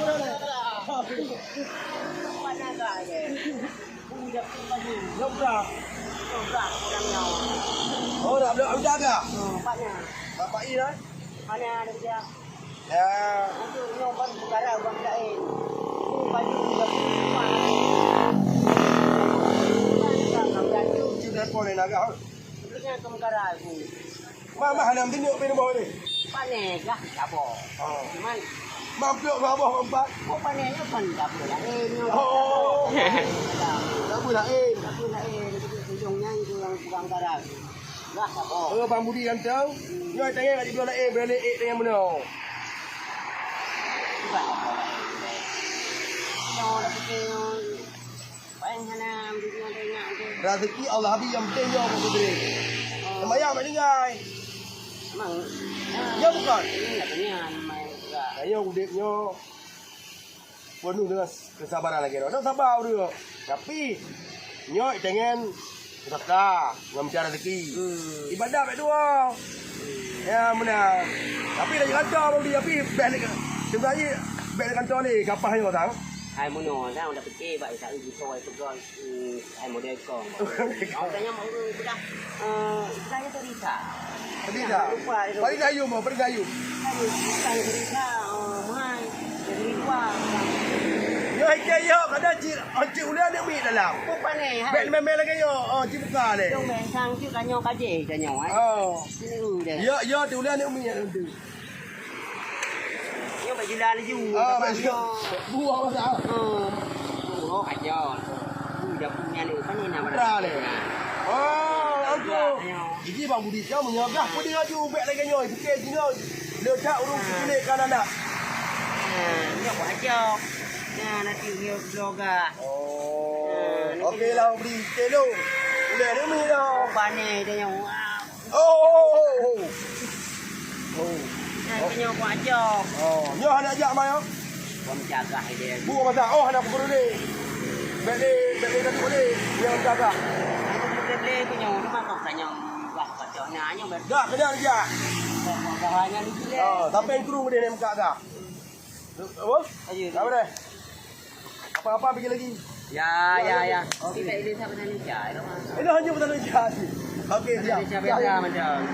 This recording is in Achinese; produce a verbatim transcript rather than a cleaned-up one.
Oh, dah, dah, dah. Bapak Ira. Mana ada dia? Ya. Untuk nyoba perkara orang lain. Ini baju juga. Sudah boleh nak. Sebenarnya kemkara aku. Mama hana meutunyok pih boh ni. Pane gah saboh. Oh. Cuman mampu saboh empat. Oh, pane nyoe kan dapur lain. Oh. Dapur lain. Dapur lain. Ujung nyan tu yang tukang garam. Gah saboh. Oh, Bang Budi ganteng. Nyoe tengah nak jibloe lain, berani eh tengah meunoe. Bukan apa lain. Nyoe dah fikir nyoe. Paling hana dunia tengok tu. Rezeki Allah bagi yang penting nyoe bukan diri. Sembahyang tak tinggai. Memang. Ya bukan? Ini nak tanya memang juga. Ayo udip nyoe. Penuh dengan kesabaran lagi. Nak sabar dulu. Tapi nyoe tengen sedekah ngon mencari rezeki. Hmm. Ibadah baik dua. Ya benar. Tapi dah kantor baru dia tapi beh ni. Sebenarnya beh kantor ni kapah nyoe tang. Hai mono tang dah fikir bak Isa gitu ai pegang. Hmm, hai model kong. Orang tanya mau urus sudah. Eh, istilahnya tu Risa. Risa. Lupa itu. Paling Dayum, oh, paling Dayum. Bukan Risa, oh, mai. Jadi lupa. Yo, ike yo, kada cik, oh, cik ulian ni mi dalam. Bukan ni, hai. Bek memel lagi yo, oh, cik buka le. Dong bek sang cik kanyo kaje kanyo, eh. Oh. Sini deh. Yo, yo, cik ulian ni mi ya tu. Nyoe bak jila laju. Ah, bak jila. Buah masak. Hmm. Oh, aja. Ui, dah punya ni, apa ni nama? Putra ni. Oh, aku. Gigi Bang Budi siapa menyogah pun dia laju ubek lagi nyoe. Fikir jinoe. Letak urung sini kan anak. Ha, nyoe buat aja. Nah, nanti dia blogah. Oh. Okey lah, Bang Budi. Telo. Udah ni mi dah. Bani dia nyoe. Wah. Oh, oh, oh, oh. Oh. Nah, keu nyoe kuajok. Oh, nyoe hana jak mai, oh. Kuam cagah dia. Bu masa, oh, hana kubur ni. Bek ni, bek ni tadi boleh. Yang cagah. Aku boleh beli keu nyoe, cuma kau tanya bah kacau nya, nyoe ber- Dah, kena dia. Bahaya ni dia. Oh, tapi yang kurung dia nak buka dah. Apa? Ayo. Apa dah? Apa-apa pergi lagi? Ya, ya, ya. Okey. Kita ini siapa tadi? Ya, itu mah. Ini hanya petani jahat. Okey, siap. Petani jahat biasa macam.